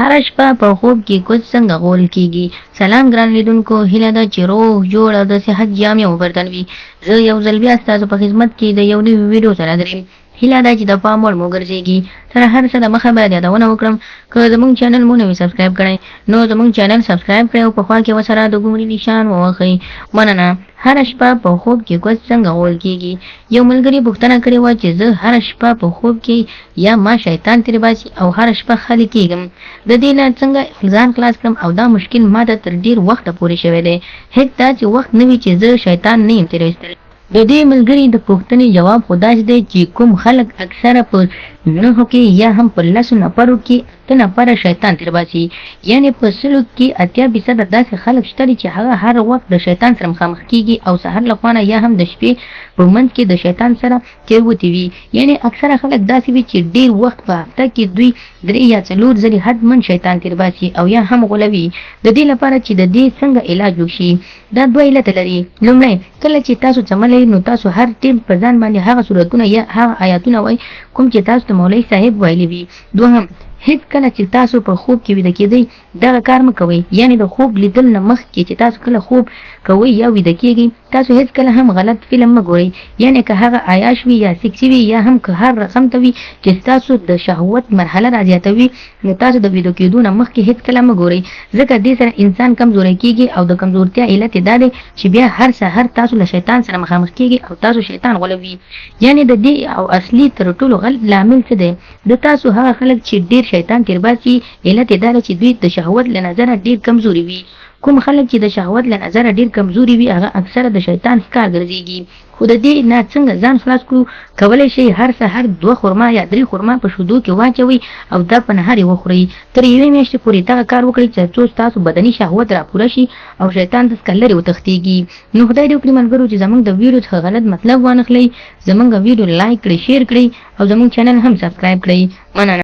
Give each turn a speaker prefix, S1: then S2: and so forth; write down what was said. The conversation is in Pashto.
S1: هره شپه په خوب کې کوچ څنګه غول کیږي؟ سلام ګران لیدونکو، هیله ده چې روغ جوړ او د صحت جامې مو پر تن وي. زه یو ځل بیا ستاسو په خدمت کې د یو نوي ویډیو سره دریم. هیله ده چې د پام وړ مو ګرځیږي. تر هر څه د مخه باید یادونه وکړم، که زموږ چینل مو نه وي سبسکرایب کړی نو زموږ چینل سبسکرایب کړئ او په خوا کې ورسره د ګومري نشان ووهئ. مننه. هره شپه په خوب کې کوچ څنګه غول کیږي؟ یو ملګري پوښتنه کړې وه چې زه هره شپه په خوب کې یا ما شیطان ترې باسي او هره شپه خالي کیږم، د دې نه څنګه ځان خلاص کړم او دا مشکل ماته تر ډیر وخته پورې شوی دی، هیڅ داسې وخت نه وي چې زه شیطان نه یم تېر ایستلی. د دې ملګري د پوښتنې جواب خو داسې دی چې کوم خلک اکثره په نهو کې یا هم په لسو نفرو کې اته نفره شیطان تېر باسي، یعنې په سلو کې 80 فیصده داسې خلک شته دي چې هغه هر وخت د شیطان سره مخامخ کیږي او سهار له خوانه یا هم د شپې په منځ کې د شیطان سره تېروتي وي. یعنې اکثره خلک داسې وي چې ډېر وخت په هفته کې دوی درې یا څلور ځلې حتما شیطان تېر باسي او یا هم غولوي. د دې لپاره چې د دې څنګه علاج وشي دا دوه علته لري. لومړی، کله چې تاسو څملئ نو تاسو هر ټیم په ځان باندې هغه سورتونه یا هغه آیاتونه وایئ کوم چې تاسو ته مولوي صاحب ویلي وي. دوهم، هیڅ کله چې تاسو په خوب کې ویده کیدئ دغه کار مه کوئ، یعنې د خوب لیدل نه مخکې چې تاسو کله خوب کوئ یا ویده کیږئ تاسو هیڅ کله هم غلط فلم مه ګورئ، یعنې که هغه عیاش وي یا سیکسي وي یا هم که هر رقم ته وي چې ستاسو د شهوت مرحله را زیاتوي نو تاسو د ویده کیدو نه مخکې هیڅ کله مه ګورئ، ځکه دې سره انسان کمزوری کیږي او د کمزورتیا علت یې دا دی چې بیا هر سحر تاسو له شیطان سره مخامخ کیږئ او تاسو شیطان غولوي. یعنې د دې او اصلي تر ټولو غلط لامل څه دی؟ د تاسو هغه خلک چې ډیر شیطان تیرباسي علت یې دا دی چې دوی د شهوت له نظره ډیر کمزوري وي. کوم خلک چې د شهوت له نظره ډیر کمزوري وي هغه اکثره د شیطان ښکار ګرځیږي. خو د دې نه څنګه ځان خلاص کړو؟ کولی شئ هر سهار دوه خرما یا درې خرما په شودو کې واچوئ او دا په نهار یې وخورئ. تر یوې میاشتې پورې دغه کار وکړئ تر څو ستاسو بدني شهوت را پوره شي او شیطان څخه لرې وتښتیږي. نو خدای دې وکړي ملګرو چې زموږ د ویډیو څخه غلط مطلب وانخلئ. زموږ ویډیو لایک کړئ، شیر کړئ او زموږ چینل هم سبسکرایب کړئ. مننه.